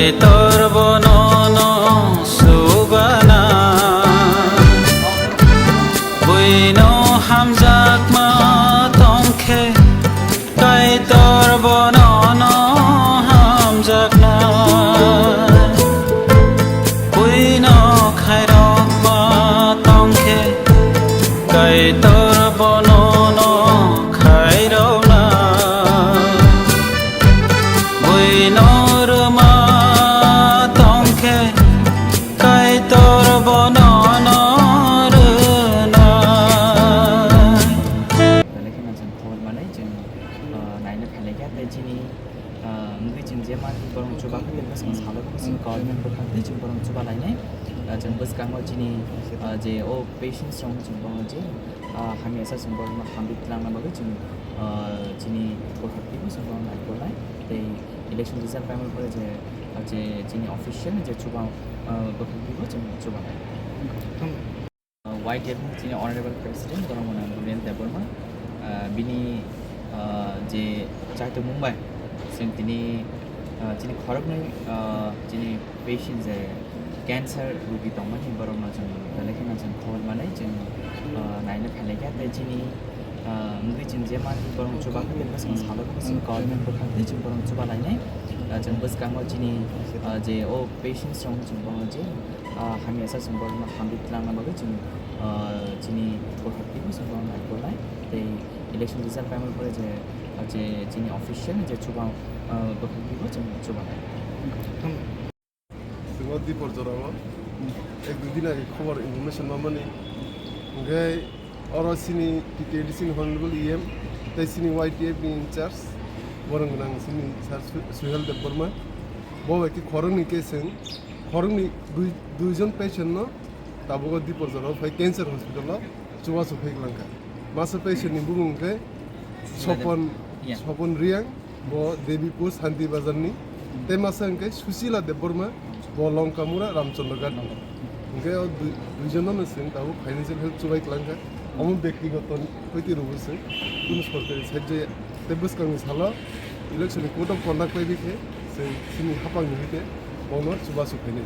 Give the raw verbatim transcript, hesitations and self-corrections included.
Kaitor bono no sugana, buino hamjakma tongkhe, Kaitor bono no hamjakna, buino khairokma tongkhe, Kaitor bono no khairokna. Buino rwma tongkhe, Kaitor bono no rwnai. Belai kheno chwng khobor manwi chwng, ah, naina phailaikha, tei chini, ah, wngwi chwng je manwi borok chubakhai, tei bwskang salo bwkha chwng government bwkha tei chwng borok chubalainai. Ah, chwng bwskango chini, ah, je o patients rok chwng bono je ah, hamya sa chwng borokno hamri twlangna bagwi chwng, ah, chini borok twibo chwng borokno naikolnai. Tei election result paimani pore je, ah, je chini official ni je chuba, ah, borok twibo chwng chubanai. Ah, Y T F ni chini Honorable President Boromona Dulen Debbarma, ah, bini, ah, je chaitu Mumbai chwng tini, ah, chini khoroknwi, ah, chini patient je cancer rugi tongmani borokno chwng belai kheno chwng khobor manwi chwng, ah, naina phailaikha tei chini, ah, wngwi chwng je manwi borok chubakhai tei bwskang salo bwkha chwng government bwkha tei chwng borok chubalainai. Ah, chwng bwskango chini, ah, je o patients rok chwng bono je, ah, hamya sa chwng borokno hamri twlangna bagwi chwng, ah, chini borok twibo chwng bono naikolnai tei election result paimani pore je, ah, je chini official je chuba, ah, bwkha twibo chwng chubanai. Chwng o Dipor jorao ek dui din age khobor information mamani. Hwnkhe oro chini T T A D C ni Honorable E M tei chini Y T F ni in charge borok gwnang chini Sir Su-, Suhel Debbarma. Bo bai khe khoroknwi khe chwng khoroknwi dui, dui jon patient no tabuk o Dipor jorao phai cancer hospital o chubachu phai glangkha. Masa patient ni bumung hwnkhe Sopon, Sopon Riang. Bo Debipur Santi Bazar ni. Tei masa hwnkhe Susila Debbarma, bo Longkamura Ramchandra Ghat ni. Hwnkhe o dui, dui jon no chwng tabuk financial help chubai klangkha. Omo bektigoto hoite rwbo chwng, kunu sorkari sahajyo ya. Tei bwskangni salo election ni code of conduct bai bikhe chwng chini hapang ni hwnkhe bono chubachu khainai.